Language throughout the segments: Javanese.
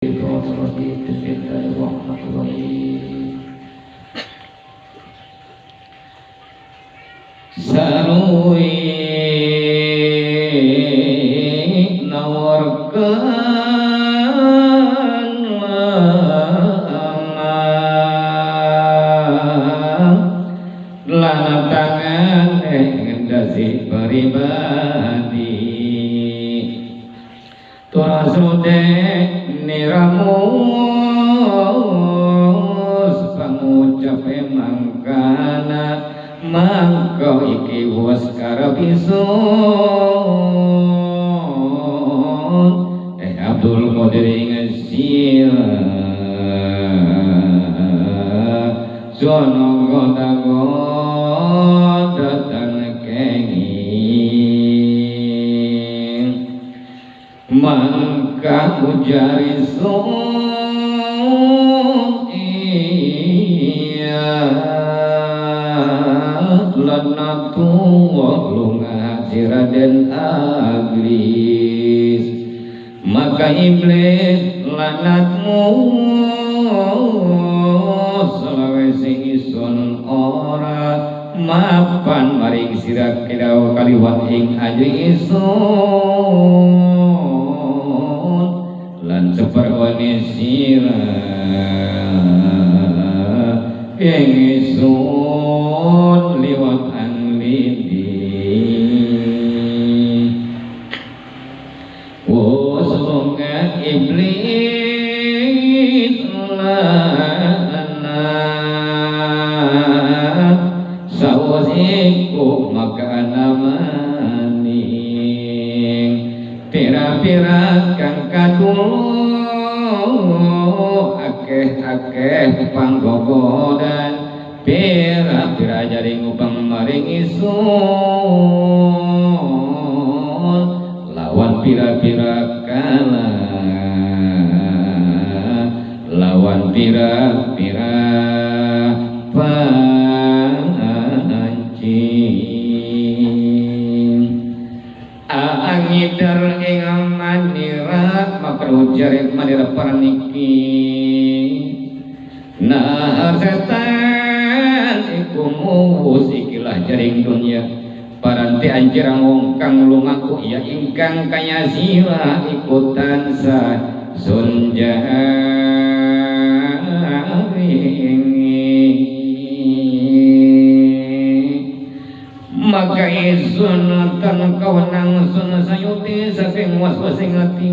الرجيم. بسم الله الرحمن الرحيم. Sarui nawarkan lana tangan ngendasi pribadi Turasude niramus pangucape mangkana mangko iki wis karep isun Abdul Qadir ing sira sono goda datang kenging mangka ujari sun iya lanatullah lunga Raden Agris maka iblis lanatmu selawesi isun ora mapan maring sira kidau kaliwat ing ajring isun lan seperwane sira ing isun liwat ang lindi Wosunga iblis lana sawasiku maka namaning pira-pira kang kadulu akeh-akeh panggogodan pira-pira jaring upang maring isun lawan pira-pira kala lawan pira-pira panci angidar ing manira maka ujar manira paraniki nahar setan iku muwus ikilah jaring dunia paranti anjirang wong kang lungaku ya ingkang kaya sira iku tansah sun jaringi maka isun tan kawenang sun sayuti saking was-wasing ati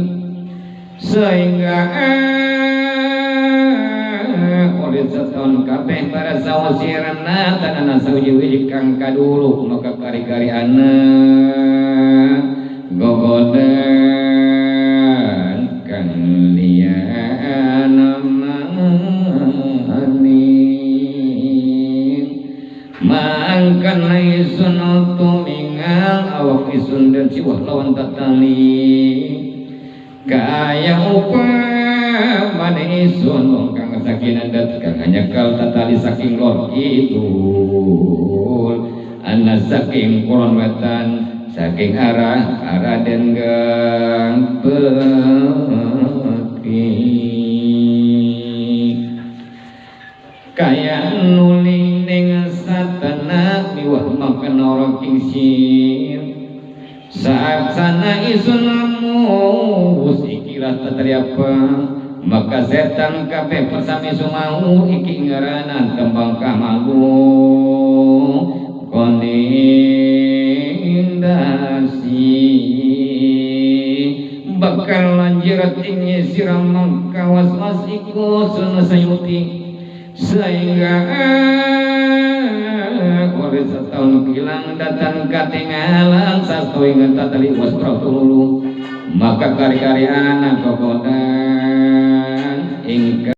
sehingga oleh setahun kabeh para sawasirana tanana sawiji-wiji kang kadulu maka kari-kari anak gogodan kang liyana maning mangkan isun tumingal awak isun dan siwah lawan tatali kaya upamane isun wong kang sakinan dat kang nyekal tatali saking lor kidul ana saking kulon wetan saking arah arah den gang peki kaya nuling ning satana miwah makan ora kingsir saat sana isun lamus ikilah tatali apa maka setan kabeh persami sumau iki ngaranan tembang kamagu konindasi bakal lanjirat ing sira mangka was-was iku sun sayuti sehingga oleh setahun hilang datang katingalan sasto ingat tatali was protulu maka kari-kari anak kokodan ingkang